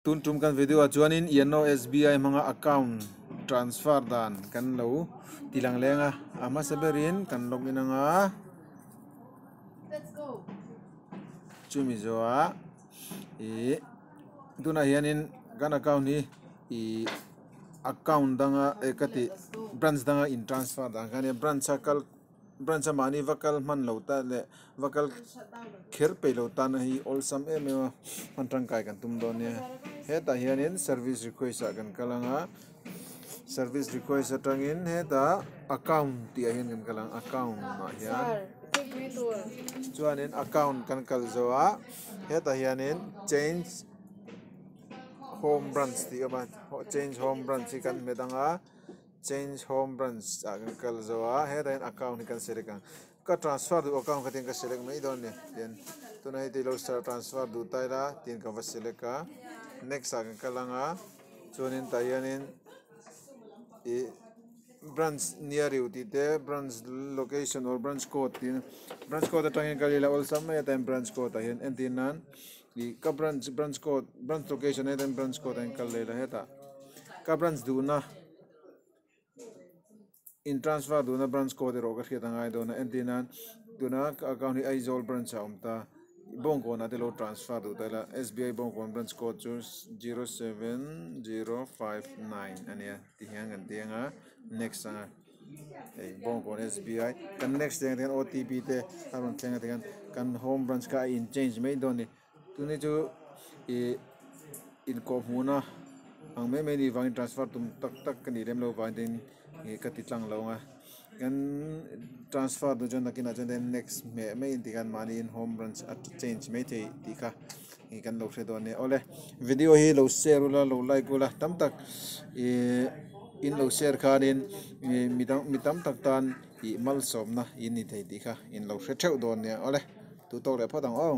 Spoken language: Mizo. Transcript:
Tun tum kan video ah chuanin Yano SBI hmanga account transfer dan kan lo ti lang leng a, a hmasa berin kan log in anga chumi zawhah ih tunah hianin kan account hi ih account danga eh ka tih branch danga in transfer dan kha ania branch a kal. Branch a mahni va kal hman lo ta leh va kal kher peih lo tan hi awlsam em em a hman tangkai kan tum dawn nia hetah hianin service request ah kan kal ang a service request atangin hetah account tih ah hian kan kal ang account ah hian chuanin account kan kal zawh a hetah hianin change home branch tih a awm a change home branch hi kan hmet ang a. Change home branch ah kan kal zo a hetah hian account hi kan select ang ka transfer duh account kha tiang ka select mai dawn a ni tian tunah heti lo transfer duh ta ila tiang ka va select a next ah kan kal ang a chuanin tah hianin ih branch near you tih te branch location or branch code tih branch code atangin kal ila awlsam mai a tiang branch code ah hian entir nan ih ka branch branch code branch location ah hian branch code ah hian kal leh ila hetah ka branch duhna. In transfer duhna branch code erawh ka hriat a ngai dawn a entir nan tuna ka account hi Aizawl branch ah a awm ta Bawngkawn ah te lo transfer duh ta ila S B I Bawngkawn branch code chu zero seven zero 59 a nia ti hian kan ti ang a next anga hei Bawngkawn S B I kan next tih ang te hian O T P te a rawn thleng a tikhan kan home branch kha a in change mai dawn a ni. Tuni chu ih inkawhhmuhna ang mai mai a nih vangin transfer tum tak tak ka nih lem loh vang tin ih ka ti tlang lo ang a kan transfer duh chuan nakinah chuan next hmeh mai in tikhan mahni in home branch a change mai thei tih kha ih kan lo hre dawn a nia awle video hi lo share ula lo like ula tam tak ih in lo share khanin ih midang mi tam tak tan ih malsawmna in ni thei tih kha in lo hre theuh dawn a nia awle tu tawk leh phawt ang aw.